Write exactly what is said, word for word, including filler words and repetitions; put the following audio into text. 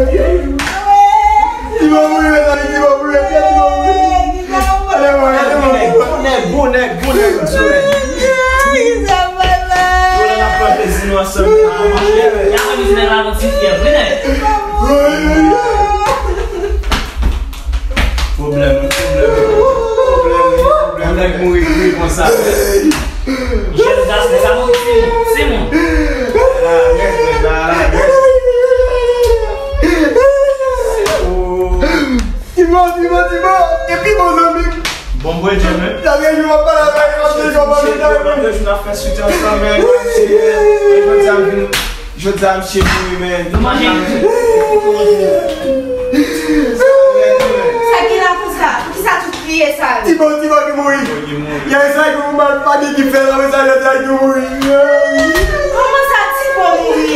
Ti bon mouri, mezanmi, ti bon mouri, ti bon mouri. Ale, mwen, ale, mwen. Bon nèg, bon nèg, bon nèg, bon nèg. Yo, lè n ap fè plezi nou ansanm, y a kòmanse, y a kòmanse nèg la yon ti fyèv, wi, nèg. Pwoblèm, pwoblèm, pwoblèm, pwoblèm. Yon nèg mouri gri konsa. Jèn gason, nèg la mouri, Simon, Simon. La, nèg, nèg la, la, nèg. Oh. Ti bon, ti bon, ti bon. Epi bon zanmi. Bon, bon, Dieu, men. Lòt jou, m ap pale avè l, lòt jou, m ap pale avè l. Lòt jou, n ap fè swit ansanm, men. Jodi a, m vin, jodi a, misye mouri, men. Nou manje. Sa ki la konsa? Poukisa tout kriye sa? Ti bon, ti bon ki mouri. Yè sa ki mouri, pa di ki fè la, men sa, yè sa ki mouri. Kòman sa, ti bon mouri?